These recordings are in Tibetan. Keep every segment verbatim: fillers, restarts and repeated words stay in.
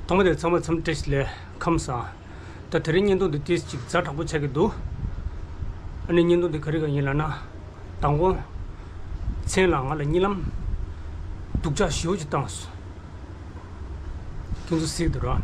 ཐོག་མ་དེ་ཚང་མ་འཚམས་བཀྲ་ཤིས་བདེ་ལེགས། ཁམས་བཟང་། ད་དེ་རིང་བརྙན་ཐུང་འདི་ཏོག་ཙམ་ཅིག་ཛ་དྲག་པོ་ཆགས་ཀྱི་འདུག་ཨ་ནི་བརྙན་ཐུང་འདི་ག་རེ་ག་ཡིན་ལབ་ན། མདང་དགོང་མཚན་ལ་ང་ལ་གཉིད་ལམ་སྡུག་ཅག་ཞེ་པོ་ཅིག་བཏང་སོང་། ཁྱེད་ཚོ་གཟིགས་འདུག་ར།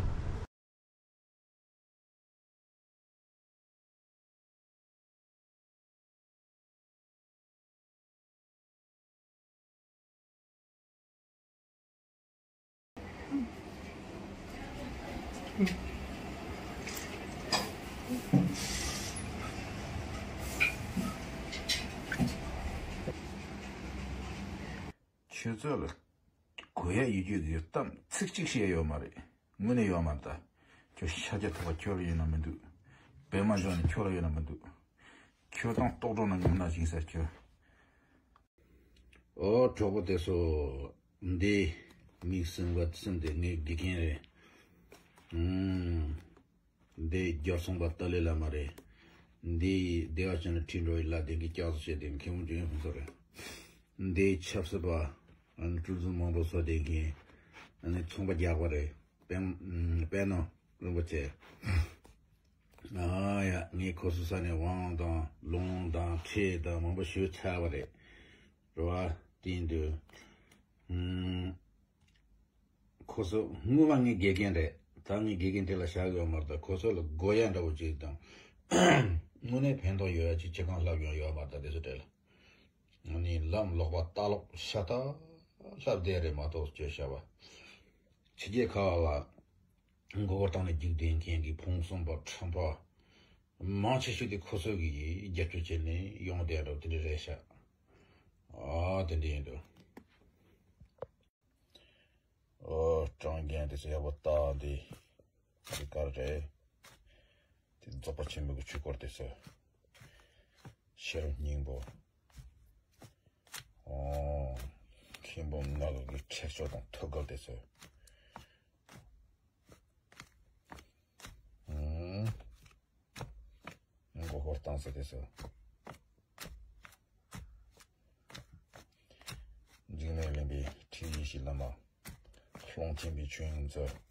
ཁྱོད་ཚོ་ལ་གོ་ཡ་ཡོད་རྒྱུ་གི་གཏམ་ཚིག་གཅིག་བཤད་ཡོད་མ་རེད། དངོས་གནས་ཡོད་མ་རེད་ད། ཁྱོད་ཤ་རྒྱགས་ཐོགས་པ་ཁྱོད་ལ་ཡོད་ན་མི་འདུག་པད་མ་གཞུང་ནས་ཁྱོད་ལ་ཡོད་ན་མི་འདུག་ཁྱོད་དང་ལྟོགས་གྲོགས་ན་ཉམས་ན་ཞིང་ས་ཁྱོད། ཨོ་གྲོགས་པོ་དེ་ཚོ། འདི་མིག་གསུམ་པ་གསུམ་དེ་ངའི་དགེ་རྒན་རེད། ཨུམ། འདི་རྒྱལ་སྲུང་པ་ཏཱ་ལའི་བླ་མ་རེད། འདི་བདེ་བ་ཅན་ལ་ཁྲིད་འགྲོ་བའི་ལ་དེ་གི་སྐྱག་བཟོ་བྱས་ཏེ་མཁན་པོ་ཇོ་ཡོན་ཕུན་ཚོགས་རེད། འདི་ཆབ་སྲིད་པ། ཨ་ནི་གྲུ་གཟིངས་མང་པོ་བཟོ་བསྡད་མཁན། ཨ་ནི་ཚོང་པ་རྒྱག་པ་རེད། དཔལ་དཔལ་ནོར་རིན་པོ་ཆེ། ཨ་ཡ་ངས་ཁོ་ཚོ་ས་ནས་དབང་དང་ལུང་དང་ཁྲལ་དང་མང་པོ་ཞུས་ཚར་བ་རེད། རེད་བ། དེ་ཡིན་དུས། ཨུམ། ཁོ་ཚོ་སྔོན་མ་ངའི་དགེ་རྒན་རེད། ད་ངའི་དགེ་རྒན་དེ་ལ་བཞག་ཡོད་མ་རེད། ད་ཁོ་ཚོ་ལ་དགོས་ཡ་འདྲ་བོ་ཅིག་དང་། དངོས་གནས་ཕན་ཐོགས་ཡོད་ཡ་ཅིག་ཅི་གང་ལྷག་ཡོང་ཡོད་མ་རེད། ད་དེ་ཚོ་གྲས་ལ། ཨ་ནི་ལམ་ལོག་པ་ལྟ་ལོག་ཤ་སྟག་ལྷབ་བསྡད་རེད་མ་གཏོགས་བཅོས་བྱ་བ། ཕྱི་རྒྱལ་ཁག་ལ་མགོ་སྐོར་བཏང་ནས་རྒྱུག་བསྡད་མཁན་གྱི་ཕུང་གསུམ་པ་ཁྲམ་པ་མང་ཆེ་ཤོས་དེ་ཁོ་ཚོ་གིས་རྒྱབ་སྐྱོར་བྱས་ནས་ཡོང་བསྡད་འགྲོ་དེ་འདྲ་རེད་ཤག་ཨ་དེ་འདྲ་ཡིན་འདུག་ཨོ་སྲང་རྒྱན་དེ་ཚོ་ཡག་པོ་བཏགས་འདི། འདི་ག་རེ་རེད། དེ་རྫོགས་པ་ཆེན་པོ་གི་ཆོས་སྐོར་དེ་ཚོ། ཤེས་རབ་སྙིང་པོ། ཨོ། མཁན་པོ་ངག་གི་ཁྲེགས་ཆོད་དང་ཐོད་རྒལ་དེ་ཚོ། ཨུམ། མགོ་སྐོར་བཏང་ས་དེ་ཚོ། འཇིགས་མེད་གླིང་པའི་ཁྲིད་ཡེ་ཤེས་བླ་མ། ཀློང་ཆེན་པའི་ཆོས་དབྱིངས་མཛོད།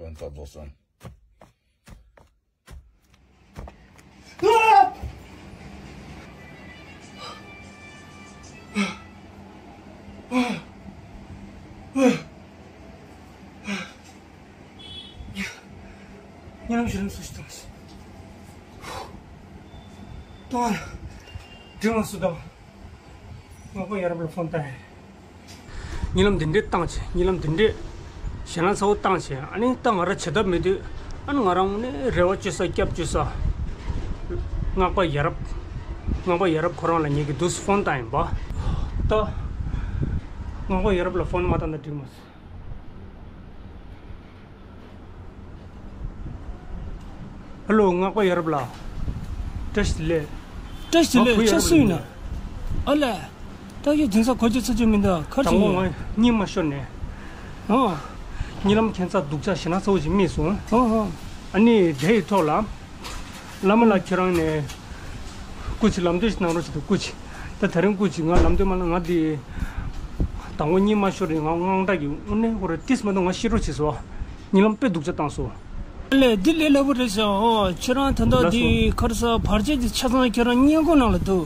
ཡོན་ཚ་རྫོགས་སོང་། ཉེ་ལམ་ཞིག་རིམ་སུ་ཞིག་བཏང་ཞིག་བཏང་། དྲི་མ་སུ་བཏང་། ངག་པ་ཡ་རབས་ལ་ཕོན་བཏང་ཡིན། གཉིད་ལམ་འདི་འདྲས་བཏང་བྱས། གཉིད་ལམ་འདི་འདྲས་ཞེད་སྣང་ཚ་བོ་བཏང་བྱས། ཨ་ནི་ད་ང་རང་བྱེད་ཐབས་མེད་དུས། ཨ་ནི་ང་རང་ནས་རེ་བ་བཅོལ་ས་སྐྱབས་བཅོལ་ས། ངག་པ་ཡ་རབས། ངག་པ་ཡ་རབས་ཁོ་རང་ལ་ངེད་ཀྱིས་འདུག་སེ་ཕོན་བཏང་ཡིན་པ། ད་ངག་པ་ཡ་རབས་ལ་ཕོན་མ་བཏང་ན་འགྲིག་མ་སོང་། ཧ་ལོ། ངག་པ་ཡ་རབས་ལགས། བཀྲ་ཤིས་བདེ་ལེགས། བཀྲ་ཤིས་བདེ་ལེགས། ང་བུ་ཡ་ཁྱེད་རབས་སུ་ཡིན་ཡིན་ན། ཨ་ལས། ད་ཡོད་དེང་སང་གོ་རྒྱུ་ཚོར་རྒྱུ་མི་འདུག་ཁར་དང་ཅིག་པོ་ཡིན། ང་གཉིད་མ་ཤོར་ནས། ཨོ། གཉིད་ལམ་ཁྱད་མཚར་སྡུག་ཅག་ཞེད་སྣང་ཚ་བོ་ཞིག་རྨིས་སོང་། ཨོ་ཨོ། ཨ་ནི་དེ་ཡི་ཐོག་ལ། བླ་མ་ལགས་ཁྱེད་རང་ནས། སྐུ་མཁྱེན། ལམ་སྟོན་ཞིག་གནང་རོགས་བྱེད་དོ། སྐུ་མཁྱེན། ད་དེ་རིང་སྐུ་མཁྱེན། ང་ལམ་སྟོན་མ་གནང་། ང་འདི་དང་པོ་གཉིད་མ་ཤོར་རེད། ང་དངངས་སྐྲག་གིས་དངོས་གནས་ཁོ་རང་ཏིས་མ་གཏོགས་ང་ཤི་རོགས་བྱེད་སོང་། གཉིད་ལམ་དཔེ་སྡུག་ཅག་བཏང་སོང་། ལས་འདི་ལས་སླ་པོ་རེད་ཤག་ཨོ། ཁྱེད་རང་ད་ལྟ་ལགས་སོ། འདི་ག་རེ་ཟེར། བར་ཆད་འདི་ཆ་ཚང་ཁྱེད་རང་སྔས་མགོ་ནང་ལ་འདུག་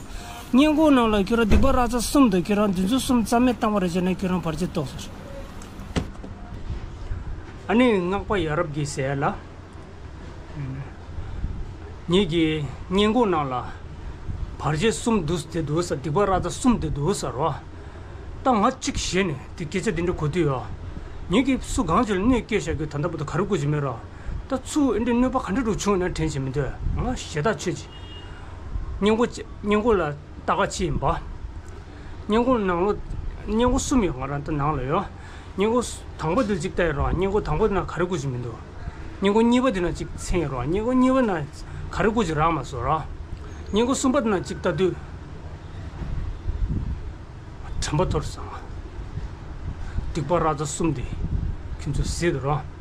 སྔས་མགོ་ནང་ལ་ཁྱེད་རང་སྡིག་པ་ར་ཛ་གསུམ་འདུག་ཁྱེད་རང་འདི་ཚོ་གསུམ་རྩ་མེད་བཏང་བ་རེད་བྱས་ནས་ཁྱེད་རང་བར་ཆད་རྟོགས་སོང་། ཨ་ནི་ངག་པ་ཡ་རབས་ཀྱིས་ཟེར་ལ། ངེད་ཀྱི་སྔས་མགོ་ནང་ལ་བར་ཆད་གསུམ་འདུག་སྟེ་འདུག་ས། སྡིག་པ་ར་ཛ་གསུམ་དེ་འདུག་ས་རོ། ད་ང་གཅིག་བྱས་ནས་དེ་སྐད་ཆ་འདི་འདྲ་གོ་དུས་ཡོ། ངེད་ཀྱིས་སུ་གང་ཅིག་ལ་གནོད་སྐྱེལ་བཞག་རྒྱུ་ད་ལྟ་བར་དུ་ག་རེ་དགོས་ཀྱི་མེད་རོ། ད་ཚུར་འདི་འདྲའི་གནོད་པ་ག་འདྲ་རུ་བྱུང་ཡོད་ན་དྲན་བྱེད་མི་འདོད། ང་ཞེ་ཐག་ཆོད་ཅིག་སྔས་མགོ་སྔས་མགོ་ལ་ལྟ་ག་ཅི་ཡིན་པ། སྔས་མགོ་ནང་ལོ། སྔས་མགོ་གསུམ་ཡོད། ང་རང་ད་ནང་ལ་ཡོད། སྔས་མགོ་དང་པོ་དེ་གཅིག་ལྟ་ཡིན་རོགས། སྔས་མགོ་དང་པོ་དེ་ན་ག་རེ་དགོས་ཀྱི་མི་འདུག་སྔས་མགོ་གཉིས་པ་དེ་ན་གཅིག་མཚན་ཡིན་རོགས། སྔས་མགོ་གཉིས་པ་ན་ག་རེ་དགོས་ཀྱི་རག་མ་སོང་རོགས། སྔས་མགོ་གསུམ་པ་དེ་ན་གཅིག་ལྟ་དུས། དྲན་པ་འཐོར་སོང་། སྡིག་པ་ར་ཛ་གསུམ་དེ་ཁྱོད་ཚོ་གཟིགས་དང་རོགས།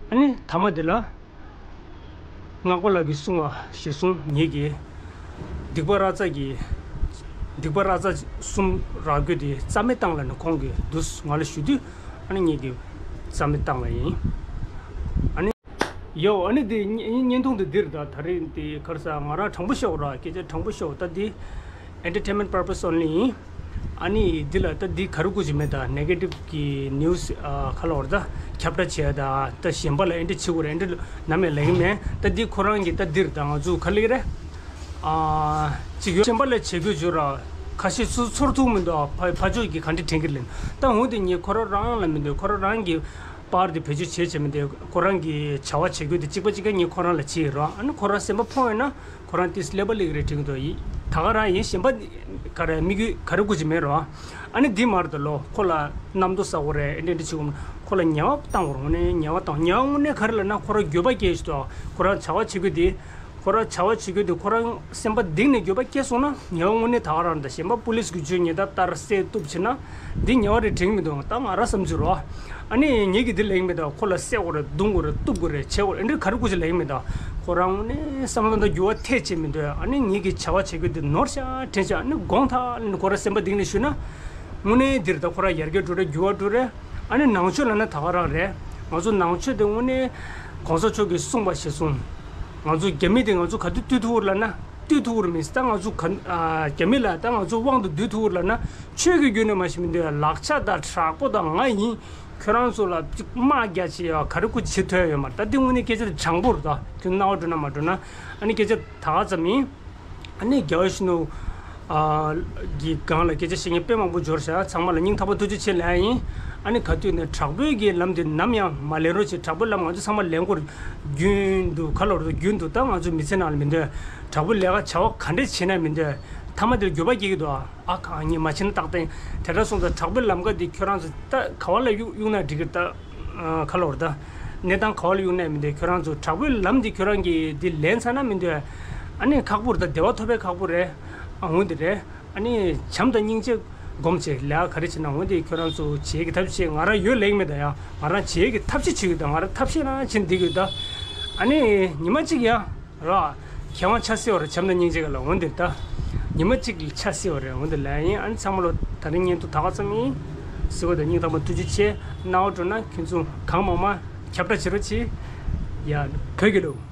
ཨ་ནི་མཐའ་མ་དེ་ལ། སྔགས་པ་ལགས་ཀྱིས་གསུངས་པ་ཞེས་གསུངས། ངེད་ཀྱིས་སྡིག་པ་ར་ཙ་གི། སྡིག་པ་ར་ཙ་གསུམ་རག་རྒྱུ་དེ་རྩ་མེད་བཏང་ལབ་ནས་ཁོང་གིས་འདུག་ང་ལ་ཞུ་དུས། ཨ་ནི་ངེད་ཀྱིས་རྩ་མེད་བཏང་བ་ཡིན། ཨ་ནི། ཡོ། ཨ་ནི་དེ་བརྙན་བརྙན་ཐུང་དེ་འདིར་ད་ད་རེས་དེ་ག་རེ་ཟེར། ང་རང་དྲང་པོ་ཤོད་ར། སྐད་ཆ་དྲང་པོ་ཤོད། ད་འདི་entertainment purpose only ཡིན། ཨ་ནི་འདི་ལ་ད་འདི་ག་རེ་དགོས་ཀྱི་མེད། ད་negative གི་news ཨ་ག་ལབ་དགོས་རེད། ད་ཁྱབ་བསྒྲགས་བྱས། ད་ད་གཞན་པ་ལ་ཨེ་འདྲ་བྱེད་དགོས་རེད། ཨེ་འདྲ་ནམ་ཡང་ལབ་ཀྱི་མེད། ད་འདི་ཁོ་རང་གིས་ད་འདིར་ད་ང་ཚོ་ག་ལབ་ཀྱི་རེད། ཨ་ཅིག་ཡོད། གཞན་པ་ལ་བྱེད་དགོས་བྱུང་ར། ཁ་ཤས་ཚུར་ཚུར་ཐུག་མི་འདུག་ཕ་ཕ་ཕྱོགས་ཀྱིས་ག་འདྲ་དྲན་གྱི་རེད། ད་འོ་དེ་ངས་ཁོ་རང་རང་ལ་མི་འདུག་ཁོ་རང་རང་གི་པར་དེ་བེད་སྤྱོད་བྱེད་བྱེད་མི་འདུག་ཁོ་རང་གི་བྱ་བ་བྱེད་དགོས་དེ་གཅིག་པ་གཅིག་རྐྱང་ངས་ཁོ་རང་ལ་བྱེད་ཡོད་ར། ཨ་ནི་ཁོ་རང་སེམས་པ་ཕོངས་ཡོད་ན་ཁོ་རང་ཏིས་ཀླད་པ་ལེགས་རེད་དྲན་གྱི་འདུག་ཡིན། ད་ག་རང་ཡིན། གཞན་པ་ག་རེ་དམིགས་ཡུལ་ག་རེ་དགོས་ཀྱི་མེད་ར། ཨ་ནི་འདི་མར་དུ་ལོ་ཁོ་ལ་རྣམ་རྟོག་ཟ་དགོས་རེད། ཨེ་འདྲ་འདྲ་བྱེད་དགོས། ཁོ་ལ་ཉེས་པ་བཏང་དགོས་རེད། དངོས་གནས་ཉེས་པ་བཏང་། ཉེས་པ་དངོས་གནས་ག་རེ་ལབ་ན། ཁོ་རང་འགྱོད་པ་སྐྱེ་ཞིག་འདུག་ཁོ་རང་བྱ་བ་བྱེད་དགོས་དེ། ཁོ་རང་བྱ་བ་བྱེད་རྒྱུ་དེ་ཁོ་རང་སེམས་པ་གཏིང་ནས་འགྱོད་པ་སྐྱེས་སོང་ན། ཉེས་པ་དངོས་གནས་ད་ག་རང་། ད་གཞན་པ་པུ་ལིས་ཀྱི་ཇུས་ཉེས་ད་ལྟར་གསལ་གཏུབ་བྱེད་ན་འདི་ཉེས་པ་རེད་དྲན་གྱི་མི་འདུག་ད་ང་རང་བསམ་ཚུལ་རོ། ཨ་ནི་ངེད་ཀྱིས་འདི་ལབ་ཀྱི་མེད། ད་ཁོ་ལ་བསད་དགོས་རེད། རྡུང་དགོས་རེད། གཏུབ་དགོས་རེད། བྱེད་དགོས་རེད། ཨེ་འདྲ་ག་རེ་དགོས་ཀྱི་ལབ་ཀྱི་མེད། ད་ཁོ་རང་དངོས་གནས་བསམ་བློ་ད་འགྱུར་བ་ཐེབས་བྱེད་མི་འདུག་ཨ་ནི་ངེད་ཀྱི་བྱ་བ་བྱེད་རྒྱུ་དེ་ནོར་ཤག་དྲན་ཤག་ཨ་ནི་དགོངས་དག་ལབ་ནས་ཁོ་རང་སེམས་པ་གཏིང་ནས་ཞུས་ན། དངོས་གནས་འདིར་ད་ཁོ་རང་ཡར་རྒྱས་འགྲོ་རེད། འགྱུར་བ་འགྲོ་རེད། ཨ་ནི་ནང་ཆོས་ལབ་ན་ད་ག་རང་རེད། ང་ཚོ་ནང་ཆོས་དེ་དངོས་གནས་གོང་ས་མཆོག་གིས་གསུངས་པ་ཞིག་གསུངས། ང་ཚོ་རྒྱ་མི་དེ་ང་ཚོ་ག་དུས་བཏུལ་ཐུབ་རེད་ལབ་ན། བཏུལ་ཐུབ་རེད་མིན། ད་ང་ཚོ་ག་ཨ་རྒྱ་མི་ལ་ད་ང་ཚོ་དབང་དུ་བསྡུ་ཐུབ་རེད་ལབ་ན། ཆོས་ཀྱི་བརྒྱུད་ནས་མ་ཤེས་མི་འདུག་ལག་ཆ་དང་དྲག་པོ་དང་ང་ཡིན། ཁྱོད་རང་ཚོ་ལ་ཅིག་དམག་རྒྱག་བྱེད་ཡ་ག་རེ་དགོས་བྱེད་ཐུབ་ཡ་ཡོད་མ་རེད། ད་འདི་དངོས་གནས་སྐད་ཆ་དེ་དྲང་པོ་རེད། ད་ཁྱོད་རྣ་བ་འགྲོ་ན་མ་འགྲོ་ན། ཨ་ནི་སྐད་ཆ་ད་ག་ཙམ་ཡིན། ཨ་ནི་རྒྱལ་བ་ཡིད་བཞིན་ནོར་བུ་གི་སྒང་ལ་སྐད་ཆ་བཤད་མཁན་དཔེ་མང་པོ་འབྱོར་ཤག་ཚང་མ་ལ་སྙིང་ཐག་པ་ཐུགས་རྗེ་ཆེ་ལབ་ཡ་ཡིན། ཨ་ནི་ག་དུས་ནས་དྲག་པོའི་གི་ལམ་དེ་ནམ་ཡང་མ་ལེན་རོགས་བྱེད། དྲག་པོའི་ལམ་ང་ཚོ་ཚང་མ་ལེན་དགོས་རེད། རྒྱུན་དུ་ག་ལབ་རེད། རྒྱུན་དུ་ད་ང་ཚོ་མི་ཚེ་ནང་ལ་མི་འདོད། དྲག་པོའི་ལས་ཀ་བྱ་བ་ག་འདྲས་བྱེད་ན་མི་འདོད། མཐའ་མ་དེར་འགྱོད་པ་སྐྱེ་གི་འདུག་ཨ་ཁ་ངས་མ་བྱེད་ན་རྟག་བརྟན་དེ་འདྲ་སོང་ཙང་། དྲག་པོའི་ལམ་ཀ་འདི་ཁྱོད་རང་ཚོ་ད་ག་བ་ལ་གཡུག་གཡུག་ན་འགྲིག་གི། ད་ག་ལབ་རེད། ད་གནས་སྟངས་ག་བ་ལ་གཡུག་ན་མི་འདོད། ཁྱོད་རང་ཚོ་དྲག་པོའི་ལམ་འདི་ཁྱོད་རང་གིས་འདི་ལེན་ཚར་ན་མི་འདོད། ཨ་ནི་ཁག་པོ་རེད། ད་བདེ་བ་ཐོབ་པའི་ཁག་པོ་རེད། ཨ་འོ་འདི་རེད། ཨ་ནི་བྱམས་དང་སྙིང་རྗེ་སྒོམ་བྱས་ལས་ཀ་ག་རེ་བྱེད་ན་འོ་འདི་ཁྱོད་རང་ཚོ་བྱེད་ཀྱི་ཐབས་ཤེས། ང་རང་ཡོད་ལེགས་མེད་ད་ཡ། ང་རང་བྱེད་ཀྱི་ཐབས་ཤེས་བྱེད་ཀྱི། ད་ང་རང་ཐབས་ཤེས་རང་བྱེད་འདི་གི་ད། ཨ་ནི་ཉི་མ་གཅིག་ཡ། ར། མཁས་དབང་ཆ་སྲིད་པ་རེད། བྱམས་དང་སྙིང་རྗེ་ག་ལ་འོ་འདིར་ད། ཉི་མ་གཅིག་ལ་ཆ་སྲིད་པ་རེད། འོ་འདིར་ལ་ཡིན། ཨ་ནི་ཚང་མ་ལོ་ད་རིང་བརྙན་ཐུང་ད་ག་ཙམ་ཡིན། གཟིགས་པ་དང་སྙིང་ཐག་པ་ཐུགས་རྗེ་ཆེ། རྣ་བ་འགྲོ་ན་ཁྱོད་ཚོ་གང་མང་མང་ཁྱབ་བསྒྲགས་བྱེད་རོགས་གྱིས། ཡ། བོད་ཀྱི་ལུགས།